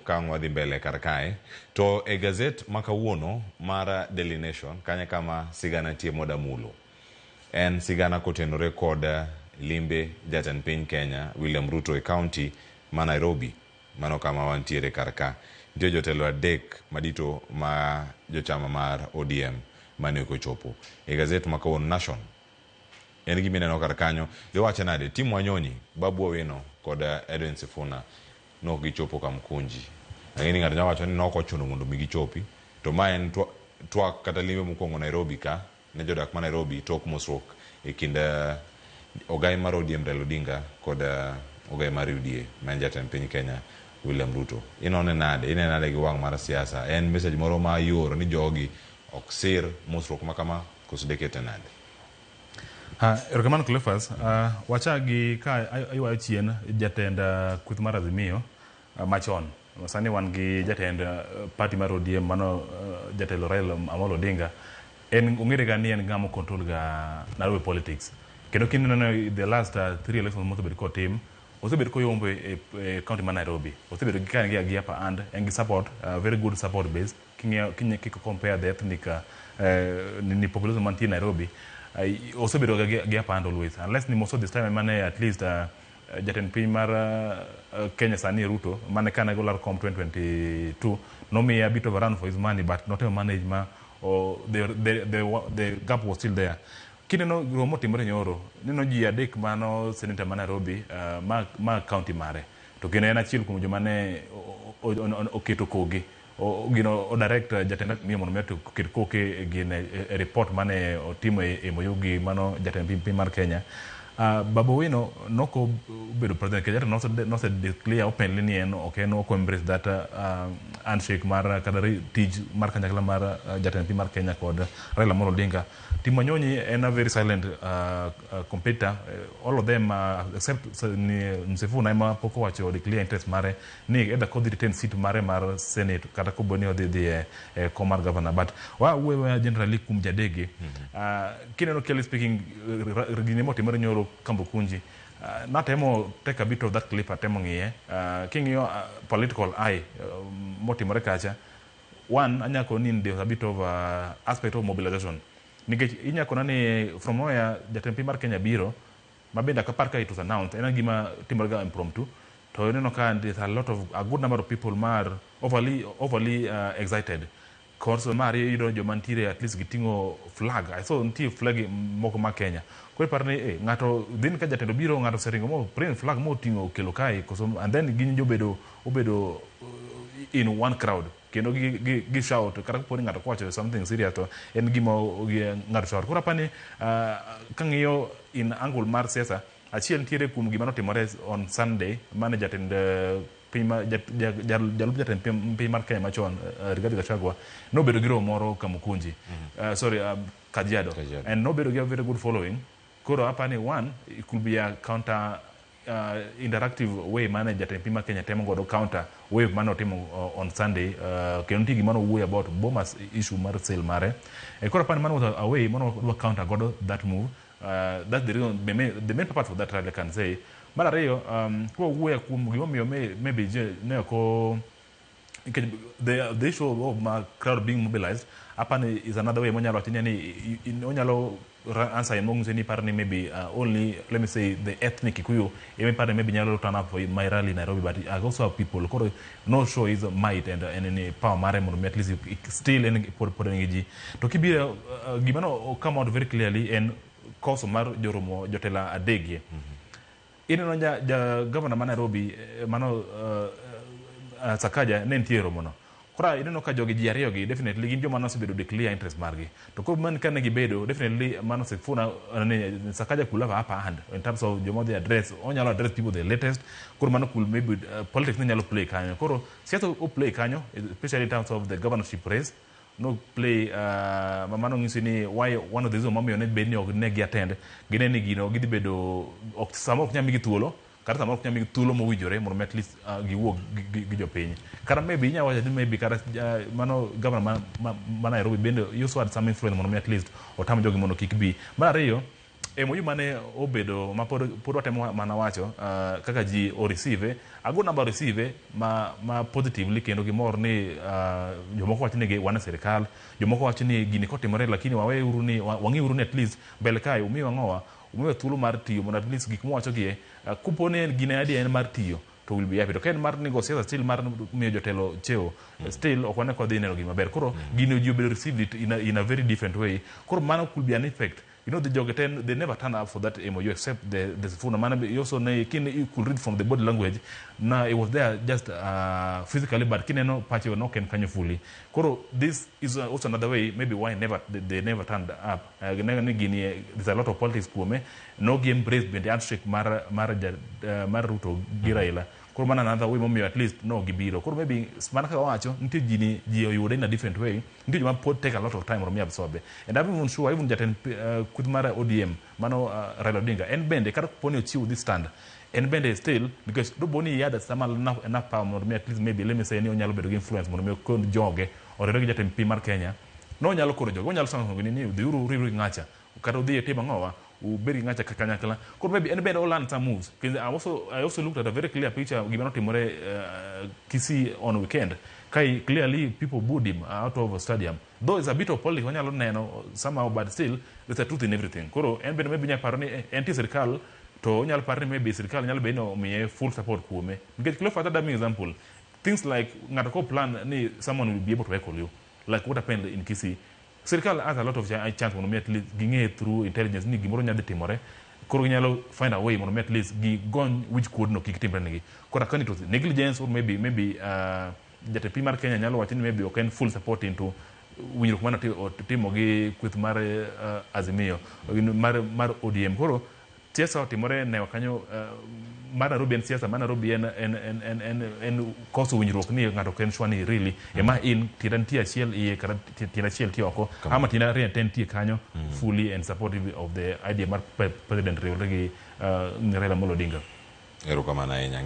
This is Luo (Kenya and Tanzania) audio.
ka ang' wadhi mbele kar kae. To e gazet ma kawuono mar Daily Nation, kanya kama sigana nitie modamulo. En sigana kotenore kod limbe jatend piny Kenya William Ruto e kaunti ma Nairobi. Mano kama wantiere kar ka. Nitie jotelo adek madito ma jochama mar ODM mane ok ochopo. E gazet ma kawuono Nation, en gima ineno kar kanyo. Iwacho nade? Tim Wanyonyi, Babu Owino kod Edwin Sifuna ne ok gichopo Kamkunji. Ang'e ni ng'ato nyalo wacho ni ne ok ochuno mondo mi gichopi. To ma en twak kata limbe mokwongo Nairobi ka ne jodak ma Nairobi tok mosruok e kind ogai mar ODM Raila Odinga kod ogai mar UDA ma en jatend piny Kenya William Ruto. Inone nade? Inene nade gi wang' mar siasa? En message moro ma ioro ni jogi ok sir mosruok ma kama koso dekete nade? Erokamano Cleophas. Wachak gi ka aywayo chien jatend kweth mar Azimio machon. Sani wan gi jatend party mar ODM mano jatelo Raila Amolo Odinga. En ong'ere ga ni en ng'ama control ga Nairobi politics. Kendo kineno the last three elections mosebet kotim, osebet koyombo e county ma Nairobi. Osebedo gi ka en gi upper hand, en gi support, very good support base. King'iyo kiko compare the ethnic ni population mantie Nairobi, osebedo ga gi upper hand always. Unless ni most of this time mane at least jatend piny mar Kenya sani Ruto mane kane golar kom 2022 nomiye a bit of a run for his money, but notemo manage ma the gap was still there. Kineno romo motimore nyoro, neno ji adek mano senator ma Nairobi ma county mare. To kendo en achiel kuom joma ne oketo kogi. Gino o direct jatend Azimio mondo mi oket koke gine e report mane otimo e MOU gi mano jatend piny mar Kenya. Babu Owino noko bedo president nikech nose declare openly ni en ok en ok embrace that handshake mar kata tij mar kanyakla mar jatend piny mar Kenya kod Raila Amolo Odinga. Tim Wanyonyi en a very silent competitor. All of them except ni Sifuna ema pok owacho declare interest mare ni either kodhi retain seat mare mar Senate kata kobo ni odhi dhi e kom mar governor. But wa wuoyo generally kuom jadegi. Kineno clearly speaking, gini motimore nyoro Kamukunji, natemo take a bit of that clip, atemo ng'iye. King'iyo political eye motimore kacha, one anya koni ni there's a bit of aspect of mobilization. Nikech inya kona ni from nowhere jatend piny mar Kenya biro, ma bende ok apar ka it was announced, en gima timore ga impromptu. To ineno ka there's a lot of a good number of people mar overly excited. Koso mar ariyo iyudo joma nitiere at least giting'o flag. I saw nitie flag moko ma Kenya. Koro iparo ni ng'ato dhi ka jatelo biro, ng'ato oseringo mo print flag moting'o okelo kae koso, and then gin jobedo obedo in one crowd kendo gi shout kata kapo ni ng'ato kowacho something serious to en gima ng'ato shout. Koro apani kang'iyo in angle mar siasa, achiel nitiere kuom gima notimore on Sunday mane jatend piny ma jalup jatend piny mar Kenya machon Rigathi Gachagua nobedo gi romo moro Kamukunji, sorry, Kajiado. Kajiado. And nobedo gi a very good following. Koro apani one, it could be a counter interactive way mane jatend piny mar Kenya temo godo counter wave mane otimo on Sunday, kendo nitie gima nowuoyo about Bomas issue mar sale mare. Koro apani mano was a way mano dwa counter godo that move. That's the reason, the main purpose for that rally, I can say. Mar ariyo, kwawuoyo kuom gimomiyo maybe je ne ok nikech the issue of ma crowd being mobilized, apani is another way monyalo wacho ni onyalo answer mong'ise ni par ni maybe only, let me say, the ethnic Kikuyu ema iparo ni maybe nyalo turn up for my rally in Nairobi, but I also have people. Koro no show his might and power mare mondo mi at least still en pod en gi ji. To kibiro gima no come out very clearly en koso mar joromo jotelo adekgi. Ineno ja governor ma Nairobi mano Sakaja ne nitie e romono. Koro ineno ka jogi ji ariyo gi definitely gin joma nosebedo declare interest margi. To koro man kane gibedo, definitely mano Sifuna ni Sakaja could have upper hand in terms of joma odhi address, onyalo address people the latest. Koro mano could maybe politics ne nyalo play kanyo. Koro siasa o play kanyo, especially in terms of the governorship race. No play mano ng'isi ni why one of the reasons momiyo ne bed ni ok ne gi attend, gine ni gino gidhi bedo ok samoro ok nyal migi thuolo, kata samoro ok nyal migi thuolo mowinjore mondo mi at least giwuo gi jopiny. Kata maybe inyalo wacho ni maybe kata mano governor ma Nairobi bende also had some influence mondo mi at least otam jogi mondo kik bi. Mar ariyo, MOU mane obedo ma pod watemo mana wacho kaka ji o receive a good number receive ma positively kendo gimor ni jomoko wacho ni wan e sirikal, jomoko wacho ni gini kotimore lakini waweuru ni wang'iuru ni at least mbele kae umiwa ng'owa, umiwa thuolo mar tiyo mondo at least gik mwawacho gie kopo ni en gine idea en mar tiyo to will be happy. To ka en mar nigo siasa still mar miyo jotelo cheo still ok wane kodhi neno gima ber. Koro gini ji obedo received it in a very different way. Koro mano could be an effect. The joge ten, they never turn up for that MOU except the Sifuna. Man, you also know, you could read from the body language. Na it was there just physically, but kineno pache no ken kanyo fully. Koro this is also another way maybe why never they never turned up. Ni gini, there's a lot of politics kuome. No gi embrace bende handshake mar Ruto gi Raila. Koro mana another way momiyo at least no gibiro. Koro maybe mana kaka wacho nitie ji ji oyude in a different way. Nitie joma pod take a lot of time mondo mi absorb. And I'm even sure even jatend kweth mar ODM mano Raila Odinga en bende kata kopo ni ochiwo this stand en bende still because dopo ni he had some enough power mondo mi at least maybe let me say ni onyalo bedo gi influence mondo mi okon joge oriwre gi jatend piny mar Kenya. No onyalo koro joge onyalo sango ni dhiuru riwru gi ng'acha kata udhi e tim ang'owa ubed gi ng'acha kanyakla. Koro maybe en bende o learn some moves. Because I also looked at a very clear picture gima notimore Kisii on weekend. Kai clearly people booed him out of a stadium. Though it's a bit of politics wanyalo neno somehow, but still there's a truth in everything. Koro en bende maybe nyalo paro ni en tie sirikal to onyalo paro ni maybe sirikal nyalo bedo ni omiye full support kuome. Nikech Cleophas adami example things like ng'ato ko plan ni someone will be able to heckle you like what happened in Kisii. Sirikal has a lot of chance mondo mi at least ging'e through intelligence ni gimoro nyalo dhi timore. Koro ginyalo find a way mondo mi at least gigony wich kuod no kik timre negi. Koro akani it was negligence or maybe jatend piny mar Kenya nyalo wacho ni maybe ok en full support into winjruok mane otimo gi kweth mar Azimio mar ODM. Koro siasa otimore newa kanyo mar Nairobi en siasa mar Nairobi en koso winjruok ni ng'ato ok en sure ni really ema in tienda nitie achiel iye kata tienda achiel tie oko ama tienda ariyo te nitie kanyo fully and supportive of the idea mar president riwre gi Raila Amolo Odinga. Erokamano ahinya.